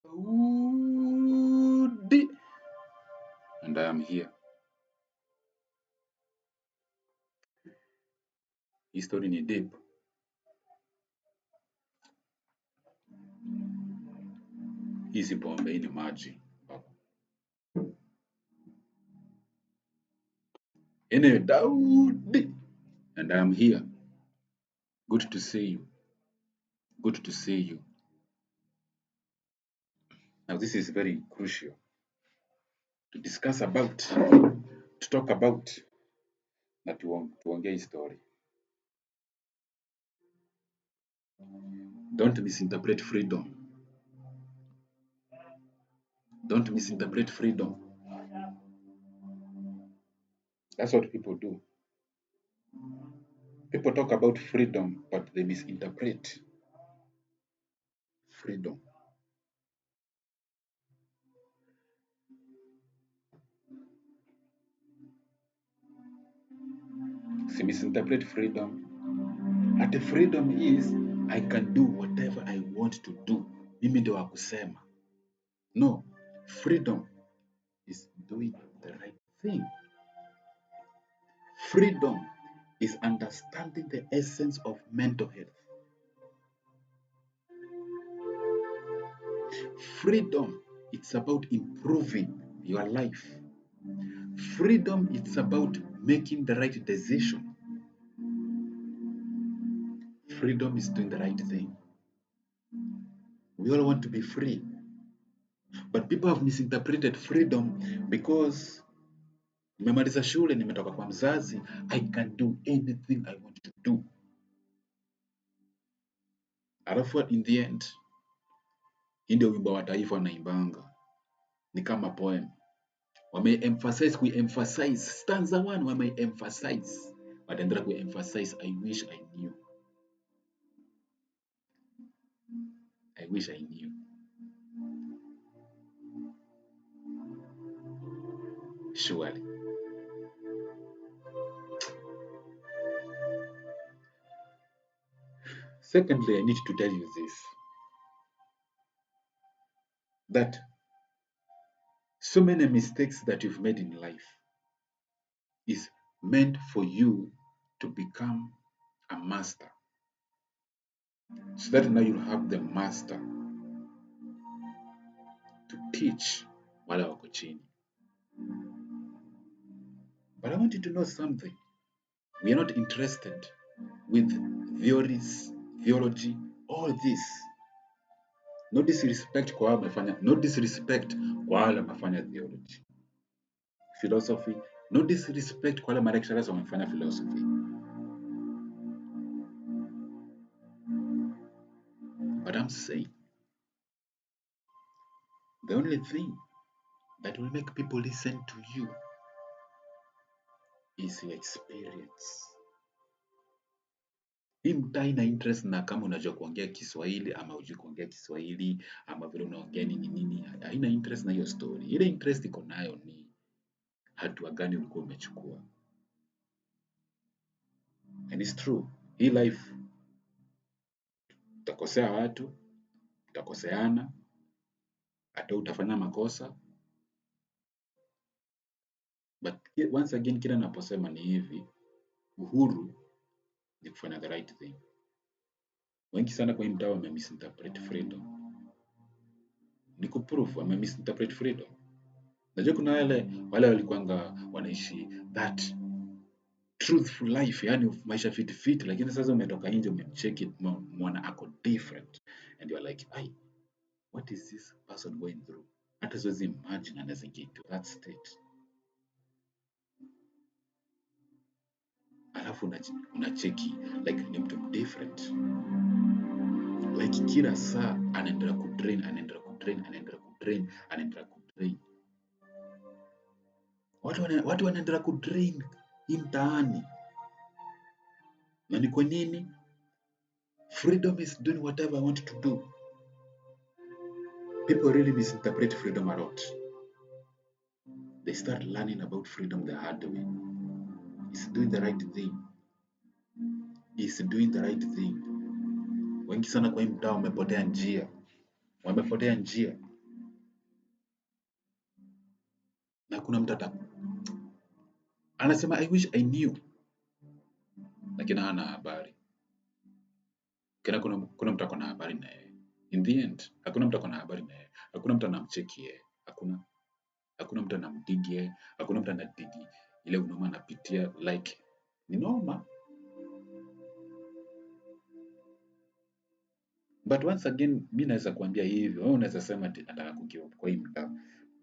Daudi, and I am here. Hii story ni deep. Hii si pombe, hii ni maji. Anyway, Daudi, and I am here. Good to see you. Good to see you. Now this is very crucial to discuss about, to talk about, na tuongee hii story. Don't misinterpret freedom. Don't misinterpret freedom. That's what people do. People talk about freedom, but they misinterpret freedom. Si misinterpret freedom. At freedom is I can do whatever I want to do. Mimi ndio wa kusema. No, freedom is doing the right thing. Freedom is understanding the essence of mental health. Freedom, it's about improving your life. Freedom, it's about making the right decision. Freedom is doing the right thing. We all want to be free, but people have misinterpreted freedom because nimemaliza shule, nimetoka kwa mzazi, I can do anything I want to do. Alafu in the end, hii ndio wimbo wa taifa wanaimbanga, ni kama poem. Wame-emphasize, kui-emphasize, stanza 1 wame-emphasize. Wataendelea kui-emphasize, I wish I knew. I wish I knew. Surely. Secondly, I need to tell you this, that so many mistakes that you've made in life is meant for you to become a master. So that now you'll have the master to teach wale wako chini. But I want you to know something. We are not interested with theories, theology, all this. No disrespect kwa wale wamefanya, no disrespect kwa wale wamefanya theology, philosophy, no disrespect kwa wale lecturers wamefanya philosophy. But I'm saying, the only thing that will make people listen to you is your experience. Hii mtaa ina interest na kama unajua kuongea Kiswahili ama hujui kuongea Kiswahili ama vile unaongea nini nini, haina interest na hiyo story. Ile interest iko nayo ni hatua gani ulikuwa umechukua. And it's true. Hii life utakosea watu, utakoseana, hata utafanya makosa. But once again, kila naposema ni hivi, uhuru ni kufanya the right thing. Wengi sana kwa hii mtaa wame misinterpret freedom. Ni kuprove wame misinterpret freedom. Najua kuna wale walikuanga wanaishi that truthful life, yani maisha fit fit, lakini sasa umetoka nje umemcheki mwana ako different and you are like, ai, what is this person going through? Hata siwezi imagine anaweza ingia into that state. Alafu unacheki like ni mtu different, like kila saa anaendelea kudrain, anaendelea kudrain, anaendelea kudrain, anaendelea kudrain. Watu wanaendelea kudrain hii mtaani. Na ni kwa nini? Freedom is doing whatever I want to do. People really misinterpret freedom a lot. They start learning about freedom the hard way. It's doing the right thing. It's doing the right thing. Wengi sana kwa hii mtaa wamepotea njia. Wamepotea njia. Na kuna mtu ata anasema I wish I knew, lakini hana habari. Kena kuna mtu ako na habari na yeye. In the end, hakuna mtu ako na habari na yeye. Hakuna mtu anamcheki yeye. Hakuna mtu anamdigi yeye. Hakuna mtu anadigi ile unoma anapitia, like ni noma. But once again, mi naweza kuambia hivi, wewe unaweza sema ati nataka kugive up kwa hii mtaa.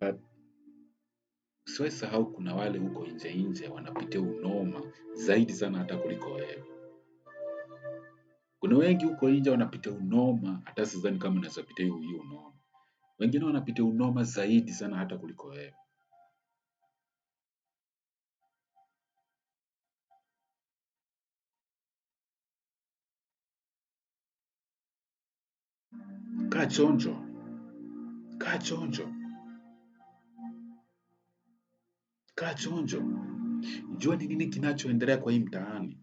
But usiwahi sahau kuna wale huko nje nje wanapitia unoma zaidi sana hata kuliko wewe. Kuna wengi huko nje wanapitia unoma, hata sidhani kama unaweza pitia hiyo unoma. Wengine wanapitia unoma zaidi sana hata kuliko wewe. Kaa chonjo, kaa chonjo, kaa chonjo. Jua ni nini kinachoendelea kwa hii mtaani.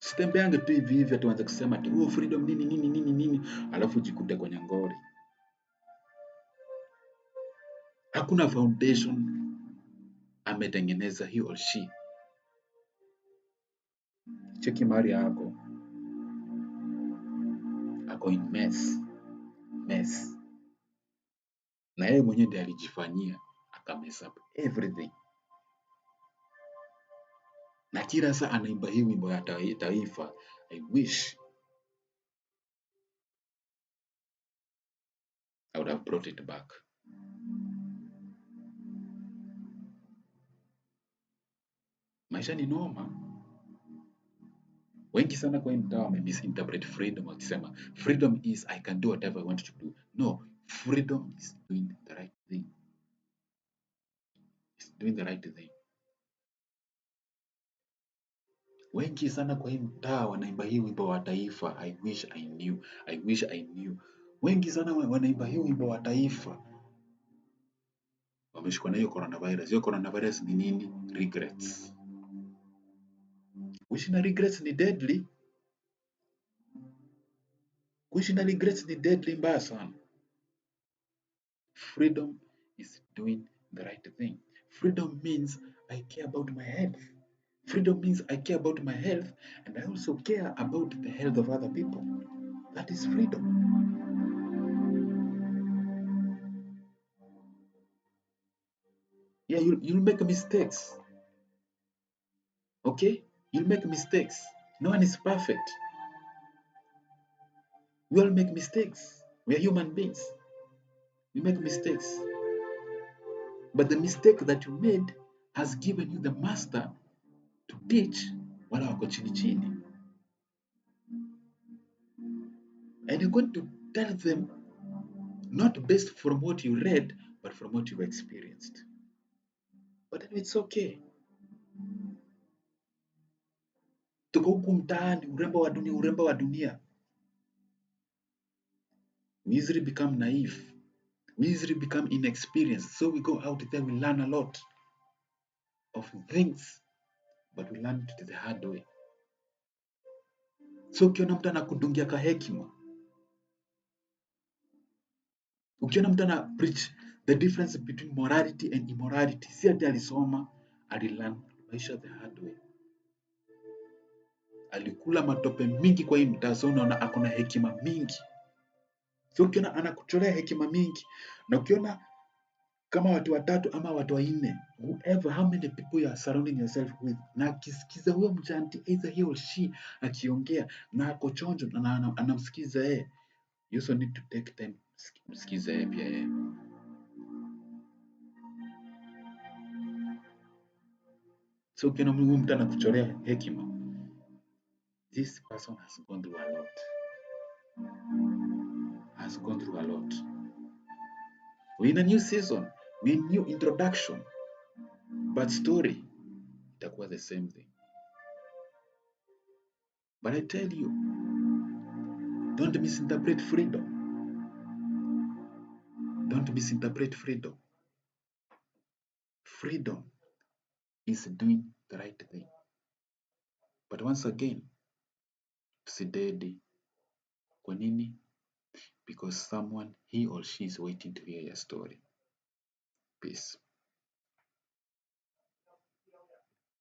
Usitembeange tu hivi hivi ati uanze kusema ati oh, freedom nini nini nini nini, alafu ujikute kwenye ngori. Hakuna foundation ametengeneza he or she. Cheki mahali yako, ako in mess, mess. Na yeye mwenyewe ndiye alijifanyia, aka mess up everything. Na kila saa anaimba hii wimbo ya taifa, I wish I would have brought it back. Maisha ni noma. Wengi sana kwa hii mtaa wame misinterpret freedom wakisema freedom is I can do whatever I want to do. No, freedom is doing the right thing. It's doing the right thing. Wengi sana kwa hii mtaa wanaimba hii wimbo wa taifa, I wish I knew, I wish I knew. Wengi sana wanaimba hii wimbo wa taifa. Wameshikwa na hiyo coronavirus. Hiyo coronavirus ni nini? Regrets. Kuishi na regrets ni deadly. Kuishi na regrets ni deadly mbaya sana. Freedom is doing the right thing. Freedom means I care about my health. Freedom means I care about my health and I also care about the health of other people. That is freedom. Yeah, you'll make mistakes. Okay? You'll make mistakes. No one is perfect. We all make mistakes. We are human beings. We make mistakes. But the mistake that you made has given you the master to teach wala wako chini chini. And you're going to tell them not based from what you read, but from what you've experienced. But then it's okay. Tuko huku mtaani, urembo wa dunia, urembo wa dunia. We easily become naive. We easily become inexperienced. So we go out there, we learn a lot of things, but we learn it the hard way. So ukiona mtu anakudungia kahekima, ukiona mtu ana preach the difference between morality and immorality, si ati alisoma, alilearn maisha the hard way. Alikula matope mingi kwa hii mtaa, so unaona ako na hekima mingi. So ukiona anakuchorea hekima mingi, na ukiona kama watu watatu ama watu wanne, whoever, how many people you are surrounding yourself with, na akisikiza huyo mjanti, either he or she akiongea na ako chonjo na anamsikiza yeye, you also need to take time msikize yeye pia yeye. So ukiona huyu mtu anakuchorea hekima, this person has gone through a lot. Has gone through a lot. We're in a new season, we're in new introduction, but story itakuwa the same thing. But I tell you, don't misinterpret freedom. Don't misinterpret freedom. Freedom is doing the right thing. But once again, usidedi. Kwa nini? Because someone, he or she is waiting to hear your story. Peace.